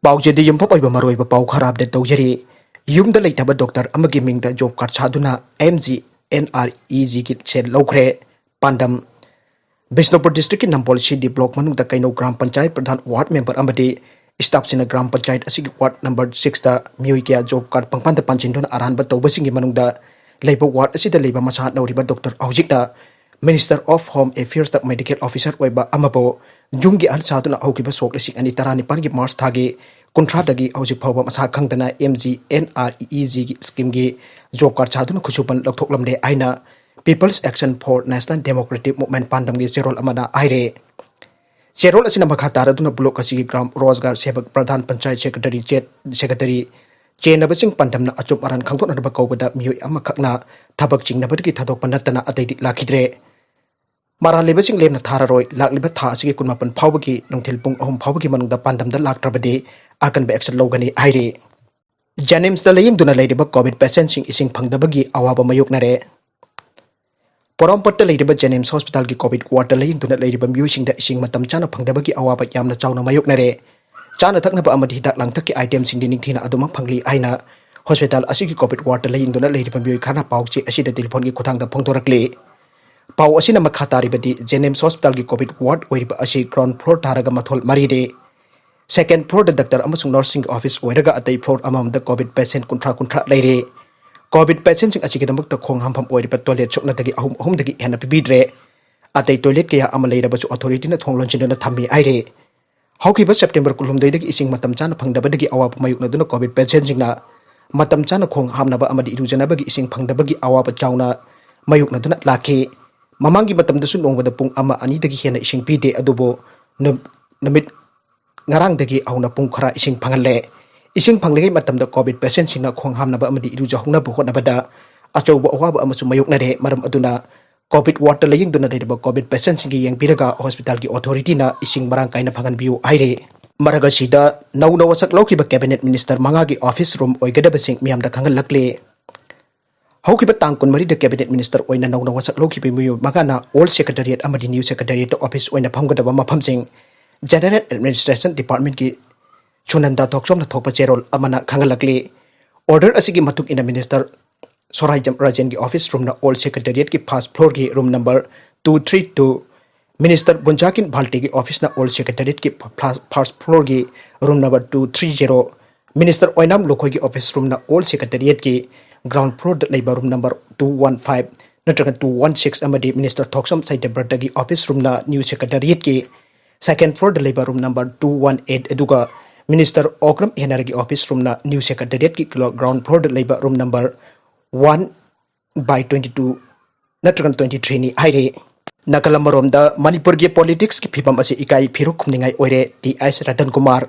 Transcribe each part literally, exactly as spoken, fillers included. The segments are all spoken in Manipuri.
ꯄꯥꯎꯆꯦꯗ ꯌꯨꯝꯐꯝ ꯑꯣꯏꯕ ꯃꯔꯨꯑꯣꯏꯕ ꯄꯥꯎ ꯈꯔ ꯑꯞꯗꯦꯠ ꯇꯧꯖꯔꯤ꯫ ꯌꯨꯝꯗ ꯂꯩꯇꯕ ꯗꯣꯛꯇꯔ ꯑꯃꯒꯤ ꯃꯤꯡꯗ ꯖꯣꯕ ꯀꯥꯔꯗ ꯁꯥꯗꯨꯅ M G N R E ꯖꯤꯒꯤ ꯁꯦꯜ ꯂꯧꯈ꯭ꯔꯦ꯫ ꯄꯥꯟꯗꯝ: ꯕꯤꯁꯅꯨꯄꯨꯔ ꯗꯤꯁꯇ꯭ꯔꯤꯛꯀꯤ ꯅꯝꯕꯣꯜ ꯁꯤ ꯗꯤ ꯕ꯭ꯂꯣꯛ ꯃꯅꯨꯡꯗ ꯀꯩꯅꯧ ꯒ꯭ꯔꯥꯝ ꯄꯟꯆꯥꯌꯠ ꯄ꯭ꯔꯙꯥꯟ, ꯋꯥꯔꯗ ꯃꯦꯝꯕꯔ ꯑꯃꯗꯤ ꯁ꯭ꯇꯥꯐꯁꯤꯡꯅ ꯒ꯭ꯔꯥꯝ ꯄꯟꯆꯥꯌꯠ ꯑꯁꯤꯒꯤ ꯋꯥꯔꯗ ꯅꯝꯕꯔ ꯁꯤꯛꯁꯇ ꯃꯤꯑꯣꯏ ꯀꯌꯥ ꯖꯣꯕ ꯀꯥꯔꯗ ꯄꯪꯄꯥꯟꯗ ꯄꯥꯟꯁꯤꯟꯗꯨꯅ ꯑꯔꯥꯟꯕ ꯇꯧꯕꯁꯤꯡꯒꯤ ꯃꯅꯨꯡꯗ ꯂꯩꯕ ꯋꯥꯔꯗ ꯑꯁꯤꯗ ꯂꯩꯕ ꯃꯁꯥ ꯅꯧꯔꯤꯕ ꯗꯣꯛꯇꯔ ꯍꯧꯖꯤꯛꯇ ꯃꯤꯅꯤꯁꯇꯔ ꯑꯣꯐ ꯍꯣꯝ ꯑꯦꯐꯤꯌꯔꯁꯇ ꯃꯦꯗꯤꯀꯦꯜ ꯑꯣꯐꯤꯁꯔ ꯑꯣꯏꯕ ꯑꯃꯕꯨ ꯌꯨꯝꯒꯤ ꯑꯍꯜ ꯁꯥꯗꯨꯅ ꯍꯧꯈꯤꯕ ꯁꯣꯛ ꯂꯤꯁꯤꯡ ꯑꯅꯤ ꯇꯔꯥꯅꯤꯄꯥꯟꯒꯤ ꯃꯥꯔꯆ ꯊꯥꯒꯤ ꯀꯨꯟꯊ꯭ꯔꯥꯗꯒꯤ ꯍꯧꯖꯤꯛ ꯐꯥꯎꯕ ꯃꯁꯥ ꯈꯪꯗꯅ M G N R E ꯖꯤꯒꯤ ꯁ꯭ꯀꯤꯝꯒꯤ ꯖꯣꯕ ꯀꯥꯔꯗ ꯁꯥꯗꯨꯅ ꯈꯨꯠꯁꯨꯃꯟ ꯂꯧꯊꯣꯛꯂꯝꯂꯦ ꯍꯥꯏꯅ People's Action for National Democratic Movement ꯄꯥꯟꯗꯝꯒꯤ ꯆꯦꯔꯣꯜ ꯑꯃꯅ ꯍꯥꯏꯔꯦ꯫ ꯆꯦꯔꯣꯜ ꯑꯁꯤꯅ ꯃꯈꯥ ꯇꯥꯔꯗꯨꯅ ꯕ꯭ꯂꯣꯛ ꯑꯁꯤꯒꯤ ꯒ꯭ꯔꯥꯝ ꯔꯣꯖꯒꯥꯔ ꯁꯦꯕꯛ ꯄ꯭ꯔꯙꯥꯟ, ꯄꯟꯆꯥꯌꯠ ꯁꯦꯀ꯭ꯔꯦꯇꯔꯤ, ꯆꯦ-, ꯁꯦꯀ꯭ꯔꯦꯇꯔꯤ ꯆꯦꯟꯅꯕꯁꯤꯡ ꯄꯥꯟꯗꯝꯅ ꯑꯆꯨꯝ ꯑꯔꯥꯟ ꯈꯪꯗꯣꯛꯅꯅꯕ ꯀꯧꯕꯗ ꯃꯤꯑꯣꯏ ꯑꯃꯈꯛꯅ ꯊꯕꯛ ꯆꯤꯡꯅꯕꯗꯒꯤ ꯊꯥꯗꯣꯛꯄ ꯅꯠꯇꯅ ꯑꯇꯩꯗꯤ ꯂꯥꯛꯈꯤꯗ꯭ꯔꯦ꯫ ꯃꯔꯥꯜ ꯂꯩꯕꯁꯤꯡ ꯂꯦꯝꯅ ꯊꯥꯔꯔꯣꯏ꯫ ꯂꯥꯛꯂꯤꯕ ꯊꯥ ꯑꯁꯤꯒꯤ ꯀꯨꯟꯃꯥꯄꯟ ꯐꯥꯎꯕꯒꯤ ꯅꯨꯡꯊꯤꯜ ꯄꯨꯡ ꯑꯍꯨꯝ ꯐꯥꯎꯕꯒꯤ ꯃꯅꯨꯡꯗ ꯄꯥꯟꯗꯝꯗ ꯂꯥꯛꯇ꯭ꯔꯕꯗꯤ ꯑꯀꯟꯕ action ꯂꯧꯒꯅꯤ ꯍꯥꯏꯔꯤ꯫ ꯖꯦꯅꯤꯝꯁꯇ ꯂꯥꯌꯦꯡꯗꯨꯅ ꯂꯩꯔꯤꯕ ꯀꯣꯚꯤꯗ ꯄꯦꯁꯦꯟꯠꯁꯤꯡ ꯏꯁꯤꯡ ꯐꯪꯗꯕꯒꯤ ꯑꯋꯥꯕ ꯃꯥꯌꯣꯛꯅꯔꯦ꯫ ꯄꯣꯔꯣꯝꯄꯠꯇ ꯂꯩꯔꯤꯕ ꯖꯦꯅꯤꯝꯁ ꯍꯣꯁꯄꯤꯇꯥꯜꯒꯤ ꯀꯣꯚꯤꯗ ꯋꯥꯔꯗꯇ ꯂꯥꯌꯦꯡꯗꯨꯅ ꯂꯩꯔꯤꯕ ꯃꯤꯑꯣꯏꯁꯤꯡꯗ ꯏꯁꯤꯡ ꯃꯇꯝ ꯆꯥꯅ ꯐꯪꯗꯕꯒꯤ ꯑꯋꯥꯕ ꯌꯥꯝꯅ ꯆꯥꯎꯅ ꯃꯥꯌꯣꯛꯅꯔꯦ꯫ ꯆꯥꯅ ꯊꯛꯅꯕ ꯑꯃꯗꯤ ꯍꯤꯗꯥꯛ ꯂꯥꯡꯊꯛꯀꯤ itemꯁꯤꯡꯗꯤ ꯅꯤꯡꯊꯤꯅ ꯑꯗꯨꯃꯛ ꯐꯪꯂꯤ ꯍꯥꯏꯅ ꯍꯣꯁꯄꯤꯇꯥꯜ ꯑꯁꯤꯒꯤ ꯀꯣꯚꯤꯗ ꯋꯥꯔꯗꯇ ꯂꯥꯌꯦꯡꯗꯨꯅ ꯂꯩꯔꯤꯕ ꯃꯤꯑꯣꯏ ꯈꯔꯅ ꯄꯥꯎ ꯆꯦ ꯑꯁꯤꯗ ꯇꯦꯂꯤꯐꯣꯟꯒꯤ ꯈꯨꯠꯊꯥꯡꯗ ꯐꯣꯡꯗꯣꯔꯛꯂꯤ꯫ ꯄꯥꯎ ꯑꯁꯤꯅ ꯃꯈꯥ ꯇꯥꯔꯤꯕꯗꯤ, ꯖꯦꯅꯤꯝꯁ ꯍꯣꯁꯄꯤꯇꯥꯜꯒꯤ ꯀꯣꯚꯤꯗ ꯋꯥꯔꯗ ꯑꯣꯏꯔꯤꯕ ꯑꯁꯤ ꯒ꯭ꯔꯥꯎꯟ ꯐ꯭ꯂꯣꯔ ꯊꯥꯔꯒ ꯃꯊꯣꯜ ꯃꯔꯤꯅꯤ꯫ ꯁꯦꯀꯦꯟ ꯐ꯭ꯂꯣꯔꯗ ꯗꯥꯛꯇꯔ ꯑꯃꯁꯨꯡ ꯅꯔꯁꯁꯤꯡꯒꯤ ꯑꯣꯐꯤꯁ ꯑꯣꯏꯔꯒ ꯑꯇꯩ ꯐ꯭ꯂꯣꯔ ꯑꯃꯃꯝꯗ ꯀꯣꯚꯤꯗ ꯄꯦꯁꯦꯟꯠ ꯀꯨꯟꯊ꯭ꯔꯥ ꯀꯨꯟꯊ꯭ꯔꯥ ꯂꯩꯔꯦ꯫ ꯀꯣꯚꯤꯗ ꯄꯦꯁꯦꯟꯠꯁꯤꯡ ꯑꯁꯤꯒꯤꯗꯃꯛꯇ ꯈꯣꯡ ꯍꯥꯝꯐꯝ ꯑꯣꯏꯔꯤꯕ ꯇꯣꯏꯂꯦꯠ ꯁꯨꯞꯅꯇꯒꯤ ꯑꯍꯨꯝ ꯑꯍꯨꯝꯗꯒꯤ ꯍꯦꯟꯅ ꯄꯤꯕꯤꯗ꯭ꯔꯦ꯫ ꯑꯇꯩ ꯇꯣꯏꯂꯦꯠ ꯀꯌꯥ ꯑꯃ ꯂꯩꯔꯕꯁꯨ ꯑꯣꯊꯣꯔꯤꯇꯤꯅ ꯊꯣꯡ ꯂꯣꯟꯁꯤꯟꯗꯨꯅ ꯊꯝꯃꯤ ꯍꯥꯏꯔꯦ꯫ ꯍꯧꯈꯤꯕ ꯁꯦꯞꯇꯦꯝꯕꯔ ꯀꯨꯟꯍꯨꯝꯗꯣꯏꯗꯒꯤ ꯏꯁꯤꯡ ꯃꯇꯝ ꯆꯥꯅ ꯐꯪꯗꯕꯗꯒꯤ ꯑꯋꯥꯕ ꯃꯥꯌꯣꯛꯅꯗꯨꯅ ꯀꯣꯚꯤꯗ ꯄꯦꯁꯦꯟꯠꯁꯤꯡꯅ ꯃꯇꯝ ꯆꯥꯅ ꯈꯣꯡ ꯍꯥꯝꯅꯕ ꯑꯃꯗꯤ ꯏꯔꯨꯖꯅꯕꯒꯤ ꯏꯁꯤꯡ ꯐꯪꯗꯕꯒꯤ ꯑꯋꯥꯕ ꯆꯥꯎꯅ ꯃꯥꯌꯣꯛꯅꯗꯨꯅ ꯂꯥꯛꯈꯤ꯫ ꯃꯃꯥꯡꯒꯤ ꯃꯇꯝꯗꯁꯨ ꯅꯣꯡꯃꯗ ꯄꯨꯡ ꯑꯃ ꯑꯅꯤꯗꯒꯤ ꯍꯦꯟꯅ ꯏꯁꯤꯡ ꯄꯤꯗꯦ, ꯑꯗꯨꯕꯨ ꯅꯨ-, ꯅꯨꯃꯤꯠ ꯉꯔꯥꯡꯗꯒꯤ ꯍꯧꯅ ꯄꯨꯡ ꯈꯔ ꯏꯁꯤꯡ ꯐꯪꯍꯜꯂꯦ꯫ ꯏꯁꯤꯡ ꯐꯪꯂꯤꯉꯩ ꯃꯇꯝꯗ ꯀꯣꯚꯤꯗ ꯄꯦꯁꯦꯟꯠꯁꯤꯡꯅ ꯈꯣꯡ ꯍꯥꯝꯅꯕ ꯑꯃꯗꯤ ꯏꯔꯨꯖꯍꯧꯅꯕ ꯍꯣꯠꯅꯕꯗ ꯑꯆꯧꯕ ꯑꯋꯥꯕ ꯑꯃꯁꯨ ꯃꯥꯌꯣꯛꯅꯔꯦ꯫ ꯃꯔꯝ ꯑꯗꯨꯅ ꯀꯣꯚꯤꯗ ꯋꯥꯔꯗꯇ ꯂꯥꯌꯦꯡꯗꯨꯅ ꯂꯩꯔꯤꯕ ꯀꯣꯚꯤꯗ ꯄꯦꯁꯦꯟꯠꯁꯤꯡꯒꯤ ꯌꯦꯡꯕꯤꯔꯒ ꯍꯣꯁꯄꯤꯇꯥꯜꯒꯤ ꯑꯣꯊꯣꯔꯤꯇꯤꯅ ꯏꯁꯤꯡ ꯃꯔꯥꯡ ꯀꯥꯏꯅ ꯐꯪꯍꯟꯕꯤꯌꯨ ꯍꯥꯏꯔꯤ꯫ ꯃꯔꯛ ꯑꯁꯤꯗ ꯅꯧꯅ ꯋꯥꯁꯛ ꯂꯧꯈꯤꯕ ꯀꯦꯕꯤꯅꯦꯠ ꯃꯤꯅꯤꯁꯇꯔ ꯃꯉꯥꯒꯤ ꯑꯣꯐꯤꯁ ꯔꯨꯝ ꯑꯣꯏꯒꯗꯕꯁꯤꯡ ꯃꯤꯌꯥꯝꯗ ꯈꯪꯍꯜꯂꯛꯂꯤ꯫ ꯍꯧꯈꯤꯕ ꯇꯥꯡ ꯀꯨꯟꯃꯔꯤꯗ ꯀꯦꯕꯤꯅꯦꯠ ꯃꯤꯅꯤꯁꯇꯔ ꯑꯣꯏꯅ ꯅꯧꯅ ꯋꯥꯁꯛ ꯂꯧꯈꯤꯕ ꯃꯤꯑꯣꯏ ꯃꯉꯥꯅ ꯑꯣꯜ ꯁꯦꯀ꯭ꯔꯦꯇꯔꯤꯌꯦꯠ ꯑꯃꯗꯤ ꯅ꯭ꯌꯨ ꯁꯦꯀ꯭ꯔꯦꯇꯔꯤꯌꯦꯠꯇ ꯑꯣꯐꯤꯁ ꯑꯣꯏꯅ ꯐꯝꯒꯗꯕ ꯃꯐꯝꯁꯤꯡ, ꯖꯦꯅꯔꯦꯜ ꯑꯦꯗꯃꯤꯅꯤꯁꯇ꯭ꯔꯦꯁꯟ ꯗꯤꯄꯥꯔꯠꯃꯦꯟꯠꯀꯤ ꯁꯨꯅꯟꯗꯥ ꯊꯣꯛꯆꯣꯝꯅ ꯊꯣꯛꯄ ꯆꯦꯔꯣꯜ ꯑꯃꯅ ꯈꯪꯍꯜꯂꯛꯂꯤ꯫ Order ꯑꯁꯤꯒꯤ ꯃꯇꯨꯡ ꯏꯟꯅ Minister ꯁꯣꯔꯥꯏꯖꯝ ꯔꯥꯖꯦꯟꯒꯤ office roomꯅ Old Secretariatꯀꯤ first floorꯒꯤ room number two three two, Minister ꯕꯨꯟꯖꯥꯀꯤꯟ ꯚꯥꯜꯇꯦꯒꯤ officeꯅ Old Secretariatꯀꯤ first floorꯒꯤ room number two three zero, Minister ꯑꯣꯏꯅꯥꯝ ꯂꯨꯈꯣꯏꯒꯤ office roomꯅ Old Secretariatꯀꯤ ground floorꯗ ꯂꯩꯕ room number two one five ꯅꯠꯇ꯭ꯔꯒ two one six ꯑꯃꯗꯤ Minister ꯊꯣꯛꯆꯣꯝ ꯁꯩꯇꯕ꯭ꯔꯇꯒꯤ office roomꯅ New Secretariatꯀꯤ second floorꯗ ꯂꯩꯕ room number two one eight, ꯑꯗꯨꯒ Minister Okram ꯍꯦꯅꯔꯒꯤ office roomꯅ New Secretariatꯀꯤ ground floorꯗ ꯂꯩꯕ room number one by twenty two ꯅꯠꯇ꯭ꯔꯒꯅ twenty threeꯅꯤ ꯍꯥꯏꯔꯤ꯫ ꯅꯥꯀꯜ ꯑꯃꯔꯣꯝꯗ, ꯃꯅꯤꯄꯨꯔꯒꯤ politicsꯀꯤ ꯐꯤꯕꯝ ꯑꯁꯤ ꯏꯀꯥꯏ ꯐꯤꯔꯨꯛ ꯈꯨꯝꯅꯤꯡꯉꯥꯏ ꯑꯣꯏꯔꯦ, ꯇꯤ ꯑꯦꯁ ꯔꯇꯟ ꯀꯨꯃꯥꯔ꯫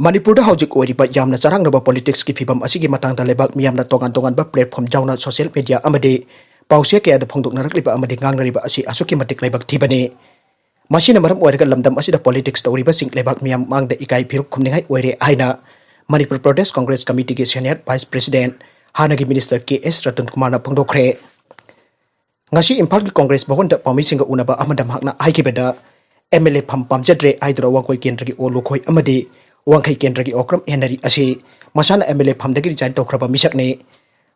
ꯃꯅꯤꯄꯨꯔꯗ ꯍꯧꯖꯤꯛ ꯑꯣꯏꯔꯤꯕ ꯌꯥꯝꯅ ꯆꯔꯥꯡꯅꯕ politicsꯀꯤ ꯐꯤꯕꯝ ꯑꯁꯤꯒꯤ ꯃꯇꯥꯡꯗ ꯂꯩꯕꯥꯛ ꯃꯤꯌꯥꯝꯅ ꯇꯣꯉꯥꯟ ꯇꯣꯉꯥꯟꯕ platform ꯌꯥꯎꯅ social media ꯑꯃꯗꯤ ꯄꯥꯎꯆꯦ ꯀꯌꯥꯗ ꯐꯣꯡꯗꯣꯛꯅꯔꯛꯂꯤꯕ ꯑꯃꯗꯤ ꯉꯥꯡꯅꯔꯤꯕ ꯑꯁꯤ ꯑꯁꯨꯛꯀꯤ ꯃꯇꯤꯛ ꯂꯥꯏꯕꯛ ꯊꯤꯕꯅꯤ꯫ ꯃꯁꯤꯅ ꯃꯔꯝ ꯑꯣꯏꯔꯒ ꯂꯝꯗꯝ ꯑꯁꯤꯗ politics ꯇꯧꯔꯤꯕꯁꯤꯡ ꯂꯩꯕꯥꯛ ꯃꯤꯌꯥꯝ ꯃꯥꯡꯗ ꯏꯀꯥꯏ ꯐꯤꯔꯨꯛ ꯈꯨꯝꯅꯤꯡꯉꯥꯏ ꯑꯣꯏꯔꯦ ꯍꯥꯏꯅ Manipur Pradesh Congress ꯀꯃꯤꯇꯤꯒꯤ senior vice president, ꯍꯥꯟꯅꯒꯤ Minister ꯀꯦ ꯑꯦꯁ ꯔꯇꯟ ꯀꯨꯃꯥꯔꯅ ꯐꯣꯡꯗꯣꯛꯈ꯭ꯔꯦ꯫ ꯉꯁꯤ ꯏꯝꯐꯥꯜꯒꯤ ꯀꯪꯒ꯭ꯔꯦꯁ ꯚꯋꯟꯗ ꯄꯥꯎꯃꯤꯁꯤꯡꯒ ꯎꯅꯕ ꯑꯃꯗ ꯃꯍꯥꯛꯅ ꯍꯥꯏꯈꯤꯕꯗ, MLA ꯐꯝ ꯄꯥꯝꯖꯗ꯭ꯔꯦ ꯍꯥꯏꯗꯨꯅ ꯋꯥꯡꯒꯣꯏ ꯀꯦꯟꯗ꯭ꯔꯒꯤ ꯑꯣ ꯂꯨꯈꯣꯏ ꯑꯃꯗꯤ ꯋꯥꯡꯈꯩ ꯀꯦꯟꯗ꯭ꯔꯒꯤ ꯑꯣꯀ꯭ꯔꯝ ꯍꯦꯅꯔꯤ ꯑꯁꯤ ꯃꯁꯥꯅ MLA ꯐꯝꯗꯒꯤ resign ꯇꯧꯈ꯭ꯔꯕ ꯃꯤꯁꯛꯅꯤ꯫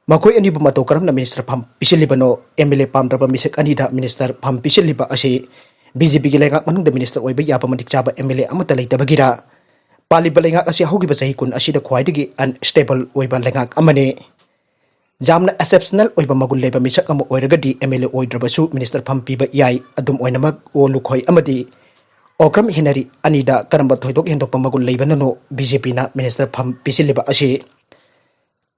ꯃꯈꯣꯏ ꯑꯅꯤꯕꯨ ꯃꯇꯧ ꯀꯔꯝꯅ minister ꯐꯝ ꯄꯤꯁꯤꯜꯂꯤꯕꯅꯣ? MLA ꯄꯥꯝꯗ꯭ꯔꯕ ꯃꯤꯁꯛ ꯑꯅꯤꯗ minister ꯐꯝ ꯄꯤꯁꯤꯜꯂꯤꯕ ꯑꯁꯤ BJPꯒꯤ ꯂꯩꯉꯥꯛ ꯃꯅꯨꯡꯗ minister ꯑꯣꯏꯕ ꯌꯥꯕ ꯃꯇꯤꯛ ꯆꯥꯕ MLA ꯑꯃꯠꯇ ꯂꯩꯇꯕꯒꯤꯔ? ꯄꯥꯜꯂꯤꯕ ꯂꯩꯉꯥꯛ ꯑꯁꯤ ꯍꯧꯈꯤꯕ ꯆꯍꯤ ꯀꯨꯟ ꯑꯁꯤꯗ ꯈ꯭ꯋꯥꯏꯗꯒꯤ unstable ꯑꯣꯏꯕ ꯂꯩꯉꯥꯛ ꯑꯃꯅꯤ꯫ ꯌꯥꯝꯅ exceptional ꯑꯣꯏꯕ ꯃꯒꯨꯟ ꯂꯩꯕ ꯃꯤꯁꯛ ꯑꯃ ꯑꯣꯏꯔꯒꯗꯤ MLA ꯑꯣꯏꯗ꯭ꯔꯕꯁꯨ minister ꯐꯝ ꯄꯤꯕ ꯌꯥꯏ꯫ ꯑꯗꯨꯝ ꯑꯣꯏꯅꯃꯛ, ꯑꯣ ꯂꯨꯈꯣꯏ ꯑꯃꯗꯤ ꯑꯣꯀ꯭ꯔꯝ ꯍꯦꯅꯔꯤ ꯑꯅꯤꯗ ꯀꯔꯝꯕ ꯊꯣꯏꯗꯣꯛ ꯍꯦꯟꯗꯣꯛꯄ ꯃꯒꯨꯟ ꯂꯩꯕꯅꯅꯣ BJPꯅ minister ꯐꯝ ꯄꯤꯁꯤꯜꯂꯤꯕ ꯑꯁꯤ?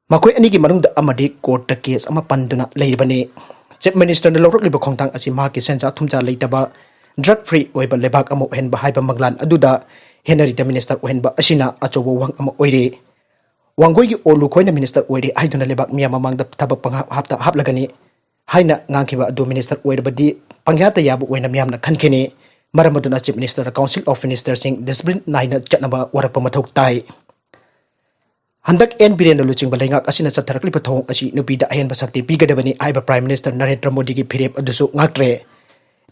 ꯃꯈꯣꯏ ꯑꯅꯤꯒꯤ ꯃꯅꯨꯡꯗ ꯑꯃꯗꯤ courtꯇ case ꯑꯃ ꯄꯟꯗꯨꯅ ꯂꯩꯔꯤꯕꯅꯤ꯫ Chief Ministerꯅ ꯂꯧꯔꯛꯂꯤꯕ ꯈꯣꯡꯊꯥꯡ ꯑꯁꯤ ꯃꯍꯥꯛꯀꯤ ꯁꯦꯟꯖꯥ ꯊꯨꯝꯖꯥ ꯂꯩꯇꯕ, drug free ꯑꯣꯏꯕ ꯂꯩꯕꯥꯛ ꯑꯃ ꯑꯣꯏꯍꯟꯕ ꯍꯥꯏꯕ ꯃꯪꯂꯥꯟ ꯑꯗꯨꯗ ꯍꯦꯅꯔꯤꯗ minister ꯑꯣꯏꯍꯟꯕ ꯑꯁꯤꯅ ꯑꯆꯧꯕ ꯋꯥꯍꯪ ꯑꯃ ꯑꯣꯏꯔꯤ꯫ ꯋꯥꯡꯒꯣꯏꯒꯤ ꯑꯣ ꯂꯨꯈꯣꯏꯅ minister ꯑꯣꯏꯔꯦ ꯍꯥꯏꯗꯨꯅ ꯂꯩꯕꯥꯛ ꯃꯤꯌꯥꯝ ꯃꯃꯥꯡꯗ ꯊꯕꯛ ꯄꯪꯍꯥꯞ ꯍꯥꯞꯇ ꯍꯥꯞꯂꯒꯅꯤ ꯍꯥꯏꯅ ꯉꯥꯡꯈꯤꯕ ꯑꯗꯨ minister ꯑꯣꯏꯔꯕꯗꯤ ꯄꯪꯌꯥꯇ ꯌꯥꯕ ꯑꯣꯏꯅ ꯃꯤꯌꯥꯝꯅ ꯈꯟꯈꯤꯅꯤ꯫ ꯃꯔꯝ ꯑꯗꯨꯅ Chief Ministerꯅ Council of Ministerꯁꯤꯡ discipline ꯅꯥꯏꯅ ꯆꯠꯅꯕ ꯋꯥꯔꯛꯄ ꯃꯊꯧ ꯇꯥꯏ꯫ ꯍꯟꯗꯛ ꯑꯦꯟ ꯕꯤꯔꯦꯟꯅ ꯂꯨꯆꯤꯡꯕ ꯂꯩꯉꯥꯛ ꯑꯁꯤꯅ ꯆꯠꯊꯔꯛꯂꯤꯕ ꯊꯧꯑꯣꯡ ꯑꯁꯤ ꯅꯨꯄꯤꯗ ꯑꯍꯦꯟꯕ ꯁꯛꯇꯤ ꯄꯤꯒꯗꯕꯅꯤ ꯍꯥꯏꯕ Prime Minister ꯅꯔꯦꯟꯗ꯭ꯔ ꯃꯣꯗꯤꯒꯤ ꯐꯤꯔꯦꯞ ꯑꯗꯨꯁꯨ ꯉꯥꯛꯇ꯭ꯔꯦ꯫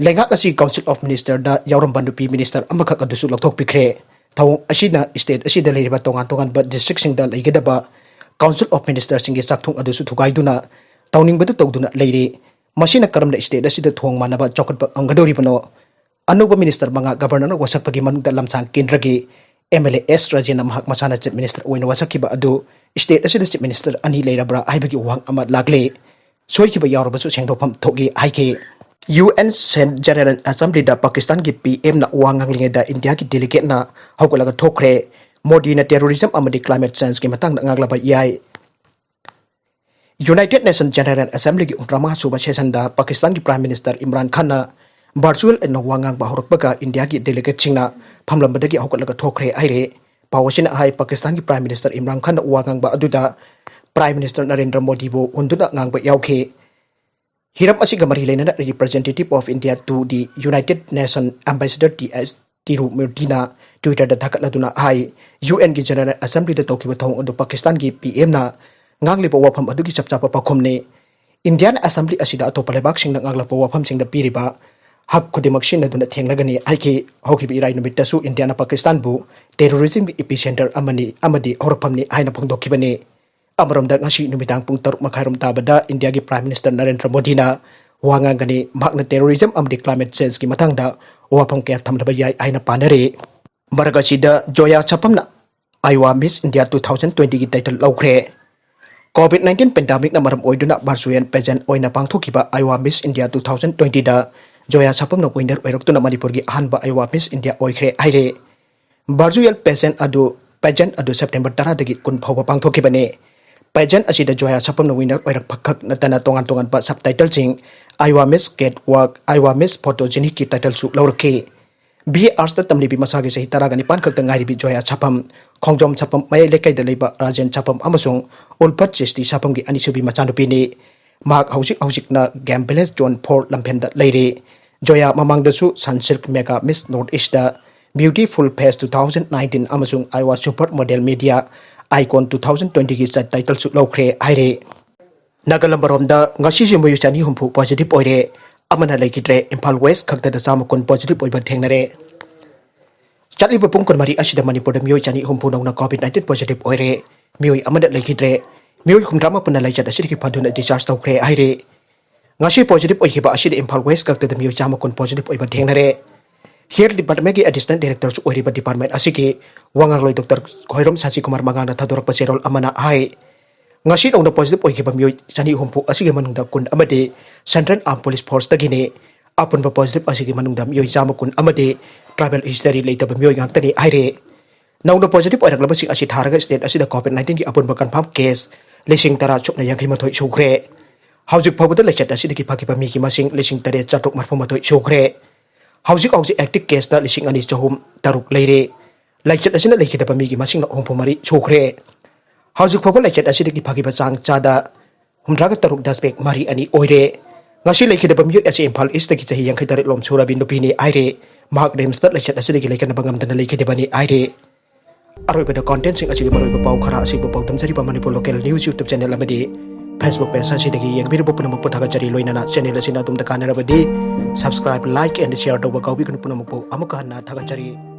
ꯂꯩꯉꯥꯛ ꯑꯁꯤ Council of Ministerꯗ ꯌꯥꯎꯔꯝꯕ ꯅꯨꯄꯤ minister ꯑꯃꯈꯛ ꯑꯗꯨꯁꯨ ꯂꯧꯊꯣꯛꯄꯤꯈ꯭ꯔꯦ꯫ ꯊꯧꯑꯣꯡ ꯑꯁꯤꯅ state ꯑꯁꯤꯗ ꯂꯩꯔꯤꯕ ꯇꯣꯉꯥꯟ ꯇꯣꯉꯥꯟꯕ districtꯁꯤꯡꯗ ꯂꯩꯒꯗꯕ Council of Ministerꯁꯤꯡꯒꯤ ꯆꯥꯛꯊꯣꯡ ꯑꯗꯨꯁꯨ ꯊꯨꯒꯥꯏꯗꯨꯅ ꯇꯧꯅꯤꯡꯕꯗꯨ ꯇꯧꯗꯨꯅ ꯂꯩꯔꯤ꯫ ꯃꯁꯤꯅ ꯀꯔꯝꯅ state ꯑꯁꯤꯗ ꯊꯣꯡ ꯃꯥꯟꯅꯕ ꯆꯥꯎꯈꯠꯄ ꯉꯝꯒꯗꯧꯔꯤꯕꯅꯣ? ꯑꯅꯧꯕ minister ꯃꯉꯥ governorꯅ ꯋꯥꯁꯛꯄꯒꯤ ꯃꯅꯨꯡꯗ ꯂꯝꯁꯥꯡ ꯀꯦꯟꯗ꯭ꯔꯒꯤ MLA ꯑꯦꯁ ꯔꯥꯖꯦꯟꯅ ꯃꯍꯥꯛ ꯃꯁꯥꯅ chief minister ꯑꯣꯏꯅ ꯋꯥꯁꯛꯈꯤꯕ ꯑꯗꯨ state ꯑꯁꯤꯗ chief minister ꯑꯅꯤ ꯂꯩꯔꯕ꯭ꯔꯥ ꯍꯥꯏꯕꯒꯤ ꯋꯥꯍꯪ ꯑꯃ ꯂꯥꯛꯂꯦ꯫ ꯁꯣꯏꯈꯤꯕ ꯌꯥꯎꯔꯕꯁꯨ ꯁꯦꯡꯗꯣꯛꯐꯝ ꯊꯣꯛꯏ ꯍꯥꯏꯈꯤ꯫ UN General Assemblyꯗ ꯄꯥꯀꯤꯁꯇꯥꯟꯒꯤ PMꯅ ꯋꯥ ꯉꯥꯡꯂꯤꯉꯩꯗ ꯏꯟꯗꯤꯌꯥꯒꯤ delegateꯅ ꯍꯧꯒꯠꯂꯒ ꯊꯣꯛꯈ꯭ꯔꯦ꯫ ꯃꯣꯗꯤꯅ terrorism ꯑꯃꯗꯤ climate changeꯒꯤ ꯃꯇꯥꯡꯗ ꯉꯥꯡꯂꯕ ꯌꯥꯏ꯫ United Nations General Assemblyꯒꯤ ꯍꯨꯝꯐꯨꯇꯔꯥꯃꯉꯥ ꯁꯨꯕ sessionꯗ ꯄꯥꯀꯤꯁꯇꯥꯟꯒꯤ Prime Minister ꯏꯝꯔꯥꯟ ꯈꯥꯟꯅ virtual ꯑꯣꯏꯅ ꯋꯥ ꯉꯥꯡꯕ ꯍꯧꯔꯛꯄꯒ ꯏꯟꯗꯤꯌꯥꯒꯤ delegateꯁꯤꯡꯅ ꯐꯝꯂꯝꯕꯗꯒꯤ ꯍꯧꯒꯠꯂꯒ ꯊꯣꯛꯈ꯭ꯔꯦ ꯍꯥꯏꯔꯦ꯫ ꯄꯥꯎ ꯑꯁꯤꯅ ꯍꯥꯏ, ꯄꯥꯀꯤꯁꯇꯥꯟꯒꯤ Prime Minister ꯏꯝꯔꯥꯟ ꯈꯥꯟꯅ ꯋꯥ ꯉꯥꯡꯕ ꯑꯗꯨꯗ Prime Minister ꯅꯔꯦꯟꯗ꯭ꯔ ꯃꯣꯗꯤꯕꯨ ꯍꯨꯟꯗꯨꯅ ꯉꯥꯡꯕ ꯌꯥꯎꯈꯤ꯫ ꯍꯤꯔꯝ ꯑꯁꯤꯒ ꯃꯔꯤ ꯂꯩꯅꯅ Representative of India to the United Nations Ambassador T S ꯇꯤꯔꯨꯃꯨꯔꯇꯤꯅ Twitterꯗ ꯊꯥꯒꯠꯂꯗꯨꯅ high, UNꯒꯤ General Assemblyꯗ ꯇꯧꯈꯤꯕ ꯊꯧꯑꯣꯡ ꯑꯗꯨ ꯄꯥꯀꯤꯁꯇꯥꯟꯒꯤ PMꯅ ꯉꯥꯡꯂꯤꯕ ꯋꯥꯐꯝ ꯑꯗꯨꯒꯤ ꯆꯞ ꯆꯥꯕ ꯄꯥꯎꯈꯨꯝꯅꯤ꯫ ꯏꯟꯗꯤꯌꯥꯅ Assembly ꯑꯁꯤꯗ ꯑꯇꯣꯞꯄ ꯂꯩꯕꯥꯛꯁꯤꯡꯅ ꯉꯥꯡꯂꯛꯄ ꯋꯥꯐꯝꯁꯤꯡꯗ ꯄꯤꯔꯤꯕ ꯍꯛ ꯈꯨꯗꯤꯡꯃꯛ ꯁꯤꯖꯤꯟꯅꯗꯨꯅ ꯊꯦꯡꯅꯒꯅꯤ ꯍꯥꯏꯈꯤ꯫ ꯍꯧꯈꯤꯕ ꯏꯔꯥꯏ ꯅꯨꯃꯤꯠꯇꯁꯨ ꯏꯟꯗꯤꯌꯥꯅ ꯄꯥꯀꯤꯁꯇꯥꯟꯕꯨ terrorismꯒꯤ epicenter ꯑꯃꯅꯤ ꯑꯃꯗꯤ ꯍꯧꯔꯛꯐꯝꯅꯤ ꯍꯥꯏꯅ ꯐꯣꯡꯗꯣꯛꯈꯤꯕꯅꯤ꯫ ꯑꯃꯔꯣꯝꯗ ꯉꯁꯤ ꯅꯨꯃꯤꯗꯥꯡ ꯄꯨꯡ ꯇꯔꯨꯛ ꯃꯈꯥꯏꯔꯣꯝ ꯇꯥꯕꯗ ꯏꯟꯗꯤꯌꯥꯒꯤ Prime Minister ꯅꯔꯦꯟꯗ꯭ꯔ ꯃꯣꯗꯤꯅ ꯋꯥ ꯉꯥꯡꯒꯅꯤ꯫ ꯃꯍꯥꯛꯅ terrorism ꯑꯃꯗꯤ climate changeꯒꯤ ꯃꯇꯥꯡꯗ ꯋꯥꯐꯝ ꯀꯌꯥ ꯊꯝꯂꯕ ꯌꯥꯏ ꯍꯥꯏꯅ ꯄꯥꯅꯔꯤ꯫ ꯃꯔꯛ ꯑꯁꯤꯗ ꯖꯣꯌꯥ ꯁꯥꯄꯝꯅ Iowa Miss India two thousand twentyꯒꯤ title ꯂꯧꯈ꯭ꯔꯦ꯫ COVID nineteen pandemicꯅ ꯃꯔꯝ ꯑꯣꯏꯗꯨꯅ virtual pageant ꯑꯣꯏꯅ ꯄꯥꯡꯊꯣꯛꯈꯤꯕ Iowa Miss India two thousand twentyꯗ ꯖꯣꯌꯥ ꯁꯥꯄꯝꯅ winner ꯑꯣꯏꯔꯛꯇꯨꯅ ꯃꯅꯤꯄꯨꯔꯒꯤ ꯑꯍꯥꯟꯕ Iowa Miss India ꯑꯣꯏꯈ꯭ꯔꯦ ꯍꯥꯏꯔꯦ꯫ Virtual pageant ꯑꯗꯨ, pageant ꯑꯗꯨ September ꯇꯔꯥꯗꯒꯤ ꯀꯨꯟ ꯐꯥꯎꯕ ꯄꯥꯡꯊꯣꯛꯈꯤꯕꯅꯤ꯫ Pageant ꯑꯁꯤꯗ ꯖꯣꯌꯥ ꯁꯥꯄꯝꯅ winner ꯑꯣꯏꯔꯛꯄ ꯈꯛ ꯅꯠꯇꯅ ꯇꯣꯉꯥꯟ ꯇꯣꯉꯥꯟꯕ sub titleꯁꯤꯡ, Iowa Miss Catwalk, Iowa Miss Photogenicꯀꯤ titleꯁꯨ ꯂꯧꯔꯛꯈꯤ꯫ B A Artsꯇ ꯇꯝꯂꯤꯕꯤ ꯃꯁꯥꯒꯤ ꯆꯍꯤ ꯇꯔꯥꯒ ꯅꯤꯄꯥꯟ ꯈꯛꯇ ꯉꯥꯏꯔꯤꯕꯤ ꯖꯣꯌꯥ ꯁꯥꯄꯝ, ꯈꯣꯡꯖꯣꯝ ꯁꯥꯄꯝ ꯃꯌꯥꯏ ꯂꯩꯀꯥꯏꯗ ꯂꯩꯕ ꯔꯥꯖꯦꯟ ꯁꯥꯄꯝ ꯑꯃꯁꯨꯡ ꯎꯜꯐꯠ ꯆꯤꯁꯇꯤ ꯁꯥꯄꯝꯒꯤ ꯑꯅꯤꯁꯨꯕꯤ ꯃꯆꯥꯅꯨꯄꯤꯅꯤ꯫ ꯃꯍꯥꯛ ꯍꯧꯖꯤꯛ ꯍꯧꯖꯤꯛꯅ Game Village Zone four ꯂꯝꯐꯦꯟꯗ ꯂꯩꯔꯤ꯫ ꯖꯣꯌꯥ ꯃꯃꯥꯡꯗꯁꯨ Sunsilk Mega Miss North Eastꯇ Beautiful Face two thousand nineteen ꯑꯃꯁꯨꯡ Iowa Super Model Media Icon two thousand twentyꯒꯤ sub titleꯁꯨ ꯂꯧꯈ꯭ꯔꯦ ꯍꯥꯏꯔꯤ꯫ ꯅꯥꯒꯥꯂꯝꯕꯔꯣꯝꯗ ꯉꯁꯤꯁꯨ ꯃꯤꯑꯣꯏ ꯆꯅꯤ ꯍꯨꯝꯐꯨ positive ꯑꯣꯏꯔꯦ, ꯑꯃꯅ ꯂꯩꯈꯤꯗ꯭ꯔꯦ꯫ ꯏꯝꯐꯥꯜ West ꯈꯛꯇꯗ ꯆꯥꯝꯃ ꯀꯨꯟ positive ꯑꯣꯏꯕ ꯊꯦꯡꯅꯔꯦ꯫ ꯆꯠꯂꯤꯕ ꯄꯨꯡ ꯀꯨꯟꯃꯔꯤ ꯑꯁꯤꯗ ꯃꯅꯤꯄꯨꯔꯗ ꯃꯤꯑꯣꯏ ꯆꯅꯤ ꯍꯨꯝꯐꯨ ꯅꯧꯅ COVID nineteen positive ꯑꯣꯏꯔꯦ꯫ ꯃꯤꯑꯣꯏ ꯑꯃꯗ ꯂꯩꯈꯤꯗ꯭ꯔꯦ꯫ ꯃꯤꯑꯣꯏ ꯍꯨꯝꯗ꯭ꯔꯥ ꯃꯥꯄꯟꯅ ꯂꯥꯏꯆꯠ ꯑꯁꯤꯗꯒꯤ ꯐꯗꯨꯅ discharge ꯇꯧꯈ꯭ꯔꯦ ꯍꯥꯏꯔꯦ꯫ ꯉꯁꯤ positive ꯑꯣꯏꯈꯤꯕ ꯑꯁꯤꯗ ꯏꯝꯐꯥꯜ West ꯈꯛꯇꯗ ꯃꯤꯑꯣꯏ ꯆꯥꯝꯃ ꯀꯨꯟ positive ꯑꯣꯏꯕ ꯊꯦꯡꯅꯔꯦ꯫ Health department ꯀꯤ assistant director ꯁꯨ ꯑꯣꯏꯔꯤꯕ department ꯑꯁꯤꯒꯤ ꯋꯥꯉꯥꯡꯂꯣꯏ Doctor ꯈꯣꯏꯔꯣꯝ ꯁꯥꯁꯤ ꯀꯨꯃꯥꯔ ꯃꯉꯥꯡꯅ ꯊꯥꯗꯣꯔꯛꯄ ꯆꯦꯔꯣꯜ ꯑꯃꯅ ꯍꯥꯏ, ꯉꯁꯤ ꯅꯧꯅ positive ꯑꯣꯏꯈꯤꯕ ꯃꯤꯑꯣꯏ ꯆꯅꯤ ꯍꯨꯝꯐꯨ ꯑꯁꯤꯒꯤ ꯃꯅꯨꯡꯗ ꯀꯨꯟ ꯑꯃꯗꯤ Central Armed Police Force ꯇꯒꯤꯅꯤ꯫ ꯑꯄꯨꯟꯕ positive ꯑꯁꯤꯒꯤ ꯃꯅꯨꯡꯗ ꯃꯤꯑꯣꯏ ꯆꯥꯝꯃ ꯀꯨꯟ ꯑꯃꯗꯤ tribal history ꯂꯩꯇꯕ ꯃꯤꯑꯣꯏ ꯉꯥꯛꯇꯅꯤ ꯍꯥꯏꯔꯦ꯫ ꯅꯧꯅ positive ꯑꯣꯏꯔꯛꯂꯕꯁꯤꯡ ꯑꯁꯤ ꯊꯥꯔꯒ state ꯑꯁꯤꯗ COVID nineteen ꯒꯤ ꯑꯄꯨꯟꯕ confirm case ꯂꯤꯁꯤꯡ ꯇꯔꯥ ꯁꯨꯞꯅ ꯌꯥꯡꯈꯩ ꯃꯥꯊꯣꯏ ꯁꯨꯈ꯭ꯔꯦ꯫ ꯍꯧꯖꯤꯛ ꯐꯥꯎꯕꯗ ꯂꯥꯏꯆꯠ ꯑꯁꯤꯗꯒꯤ ꯐꯈꯤꯕ ꯃꯤꯒꯤ ꯃꯁꯤꯡ ꯂꯤꯁꯤꯡ ꯇꯔꯦꯠ ꯆꯥꯇ꯭ꯔꯨꯛ ꯃꯔꯤꯐꯨ ꯃꯥꯊꯣꯏ ꯁꯨꯈ꯭ꯔꯦ꯫ ꯍꯧꯖꯤꯛ ꯍꯧꯖꯤꯛ active case ꯅ ꯂꯤꯁꯤꯡ ꯑꯅꯤ ꯆꯍꯨꯝ ꯇꯔꯨꯛ ꯂꯩꯔꯦ꯫ ꯂꯥꯏꯆꯠ ꯑꯁꯤꯅ ꯂꯩꯈꯤꯗꯕ ꯃꯤꯒꯤ ꯃꯁꯤꯡꯅ ꯍꯨꯝꯐꯨ ꯃꯔꯤ ꯁꯨꯈ꯭ꯔꯦ꯫ ꯍꯧꯖꯤꯛ ꯐꯥꯎꯕ ꯂꯥꯏꯆꯠ ꯑꯁꯤꯗꯒꯤ ꯐꯈꯤꯕ ꯆꯥꯡ ꯆꯥꯗ ꯍꯨꯝꯗ꯭ꯔꯥꯒ ꯇꯔꯨꯛ ꯗꯁꯃꯤꯛ ꯃꯔꯤ ꯑꯅꯤ ꯑꯣꯏꯔꯦ꯫ ꯉꯁꯤ ꯂꯩꯈꯤꯗꯕ ꯃꯤꯑꯣꯏ ꯑꯁꯤ ꯏꯝꯐꯥꯜ East ꯇꯒꯤ ꯆꯍꯤ ꯌꯥꯡꯈꯩ ꯇꯔꯦꯠ ꯂꯣꯝ ꯁꯨꯔꯕꯤ ꯅꯨꯄꯤꯅꯤ ꯍꯥꯏꯔꯦ꯫ ꯃꯍꯥꯛ ꯔꯤꯝꯁꯇ ꯂꯥꯏꯆꯠ ꯑꯁꯤꯗꯒꯤ ꯂꯩꯈꯠꯅꯕ ꯉꯝꯗꯅ ꯂꯩꯈꯤꯗꯕꯅꯤ ꯍꯥꯏꯔꯦ꯫ ꯑꯔꯣꯏꯕꯗ content ꯁꯤꯡ ꯑꯁꯤꯒꯤ ꯃꯔꯨꯑꯣꯏꯕ ꯄꯥꯎ ꯈꯔ ꯑꯁꯤꯕꯨ ꯄꯥꯎꯗꯝꯖꯔꯤꯕ Manipur Local News YouTube channel ꯑꯃꯗꯤ Facebook page ꯑꯁꯤꯗꯒꯤ ꯌꯦꯡꯕꯤꯔꯤꯕ ꯄꯨꯝꯅꯃꯛꯄꯨ ꯊꯥꯒꯠꯆꯔꯤ꯫ ꯂꯣꯏꯅꯅ channel ꯑꯁꯤꯅ ꯑꯗꯣꯝꯗ ꯀꯥꯟꯅꯔꯕꯗꯤ subscribe, like and share ꯇꯧꯕ ꯀꯥꯎꯕꯤꯒꯅꯨ꯫ ꯄꯨꯝꯅꯃꯛꯄꯨ ꯑꯃꯨꯛꯀ ꯍꯟꯅ ꯊꯥꯒꯠꯆꯔꯤ꯫